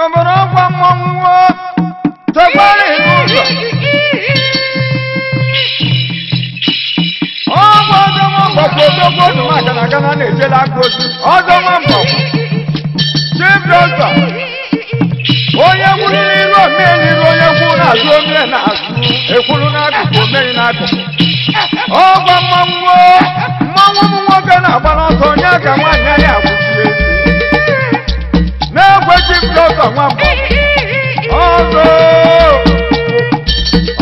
Obodo ọgwa mmọnwụ tekwara n'ụzọ. Ọgwụ ọzọ nwa mgbakọ odogwu odumaka na Ghana na-ejela aka ozu. Ọzọ nwa mgbakọ. Chief Doctor. Onye kwuru n'iru omee n'iru onye kwuru n'azụ omee n'azụ. Ekwuru n'akụkụ omee n'akụkụ. Ọgwa mmọnwụ mmọnwụ ụmụ nwoke na-agba n'ọsọ onye aka nwaanyị ya akwụsị ezi. Na-ekwe Chief Doctor nwa mgbakọ. Ọzọ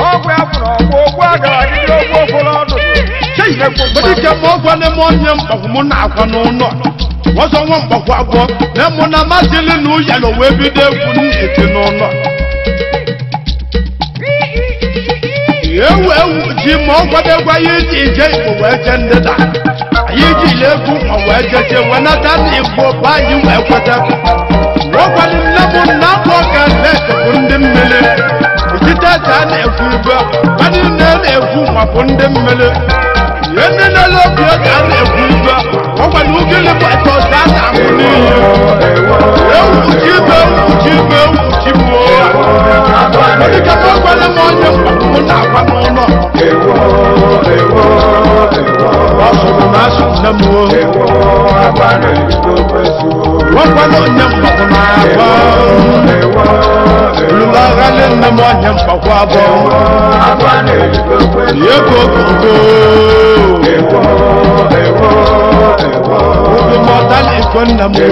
ọgwụ ya fụrụ ọgwụ ogwu agara gidi ogwu okporo ọdụ. Dike ma ọgwa na-eme onye mgbakwu mụ na-akwa n'ụlọ. Ọzọ nwa mgbakwu abụọ na mụ na mazili na uyelo wee bido egwu na-eti n'ụlọ. Ewu ewu ji ma ọ kwadogwa ya iji ije Igbo wee jee ndịda. Anyị jiri egwu ma wee jeje wee nata n'Igbo bụ anyị wee kweta. Ọgwali nne m nna abụọ ka na-ekepụ ndị mmiri. Ikite eze a na-ekwu igwe, ha niile na-ekwu ma bụ ndị mmiri. Ihe niile n'obi oge a na-ekwu igwe, ọgwali ugili bụ eto ọzọ a na-ahụ n'iyi. Ewu ji ibe ewu ji ibe ewu ji mụọ. Dike ma ọgwali m onye mgbakwu mụ na-agwa n'ụlọ. Ọ sụrụ na asụ nne m o. Ọgwali onye mgbakwu na-agwa. Olùwàgálẹ̀ nne m onye mgbakwu abụọ. Ego ogogo. Obi m ọtala iko nne m o.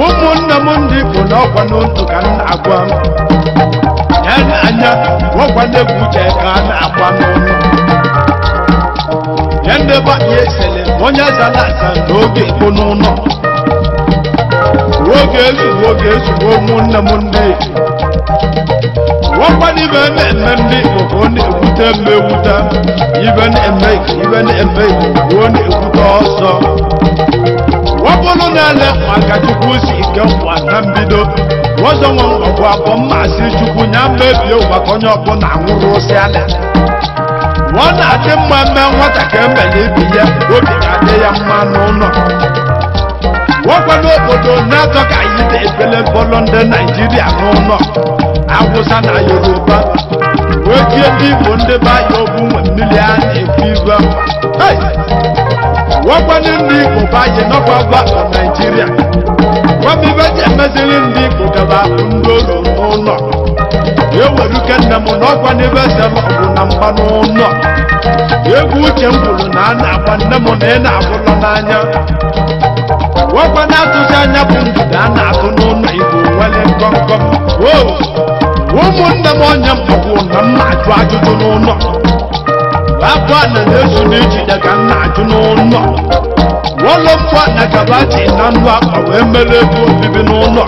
Ụmụnne m ndị Igbo n'ọkwa n'otu ka m na-agwa m. Ya na anya ọkwa na-egwu uche ka a na-agwa n'ụlọ. Ya ndị be anyị esele onye zara aza n'oge Igbo n'ụlọ. Oge ezuwo oge ezuwo ụmụnne m ndị Igbo. Ọkwa n'ibe na-eme ndị Igbo ka ọ na-ewute m ewute. Ibe na-eme ibe na-eme Igbo ka ọ na-ewute ọsọ. Ọ bụrụ na ele maka Chukwu si ike nkwa na mbido ọzọ nwa ọgwụ abụọ mmasị Chukwu ya mebie ụwa ka onye ọbụla nwụrụ osi ala. Ọ na-adị mma eme nwata ka emere ibi ya obi ga-adị ya mma n'ụlọ. Ọkwa n'obodo na-atọ ka anyị na-ebele bọlụ ndị Naijiria n'ụlọ Awụsa na Yoruba wee tie ndị Igbo ndị be anyị ogbu nwe mmiri a na-ekwu igwe. Ọkwanye ndị Igbo bụ anyị nọkwa gwa na Naịjirịa. Gwamibe ji emeziri ndị Igbo gaba ndị oru n'ụlọ. Eweruke nne m na ọkwa n'ebe sere ọgwụ na mgba n'ụlọ. Egwu uche m kwuru na a na-agba nne m na ị na-abụlọ n'anya. Ọkwa na-atụzi anya bụ ndụda a na-atụ n'ụlọ Igbo nwere nkọnkọm. Ụmụnne m onye mkpọgwụ na m na-ajụ ajụjụ n'ụlọ. Abụ a na-ezu n'ijide ka m na-ajụ n'ụlọ. Ụlọ mkpọ na gabaji na ndụ akpa wee mere ebe obibi n'ụlọ.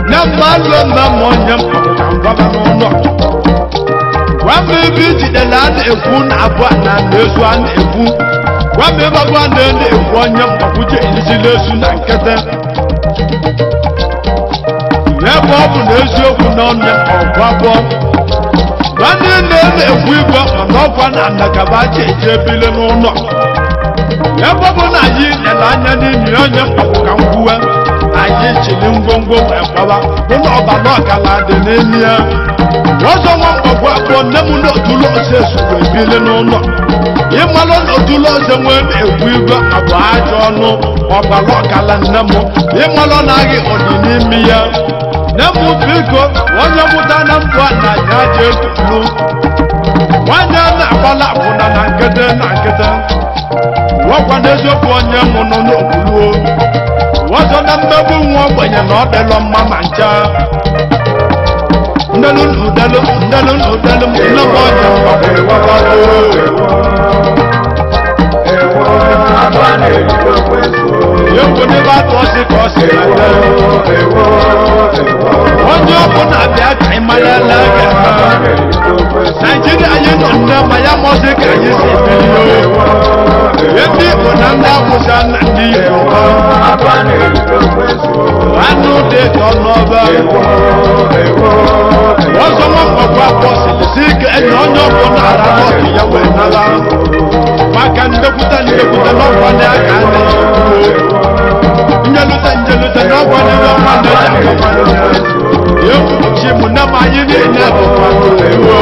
Nye mmadụ mme m onye mkpọgwụ ka m gwaba n'ụlọ. Gwa m ebe ijidere a na-ekwu na abụ a na na-ezu a na-ekwu. Gwa m ebe abụ a na-ekwu onye mkpọgwụ ji ejijila ezu na nkịtị. Ebe ọ bụ na eziokwu na onye ọgwụ abụọ. Gwa niile na-ekwu igwe mana ọkwa na ndakaba ji eje ebile n'ụlọ. Ebe ọ bụ na anyị lere anya n'imi onye mkpagbu ka m kwuwe, anyị chiri ngwongwo wee gbawa bụ na ọbara ọkala dị n'elu ya. Ọzọ nwa mkpagbu abụọ nne m na otulu ọzọ esuru ebile n'ụlọ. Ịmalụ na otulu ọzọ nwee na-ekwu igwe abụ ajọ ọnụ ọbara ọkala nne m. Ịmalụ na agị ọdị n'imi ya. Nne m biko onye mụta na mbụ a na ya ji etulu. Nwanne na-agbala akwụna na nkịtị na nkịtị. Ọkwa n'eziokwu onye nwụnụ n'okpuluo. Ọzọ na mmegbu nwa ogbenye na ọ dịlọ mma ma ncha. Ndelu ndelu ndelu ndelu nne m onye mgbakwu gbagbago. Egwu n'ebe atụ ọsị ka ọ si na-ede. Onye ọbụla bịa ka ị mara ele ga-eme. Naijiria anyị nọ nne ma ya mọsị ka anyị si biri o. Ndị Igbo na ndị Awụsa n'ọba. Ọzọ nwa mgbakwa abụọ siri si ike enyi onye ọbụla ara n'ọkụ ya wee nara. Maka ndekwute ndekwute n'ọkwa na aka na-ekwu. Njelute njelute n'ọkwa n'ebe ọnwa na-eji akakwa. Egwu chi mụ na ma anyị niile bụkwa ewo.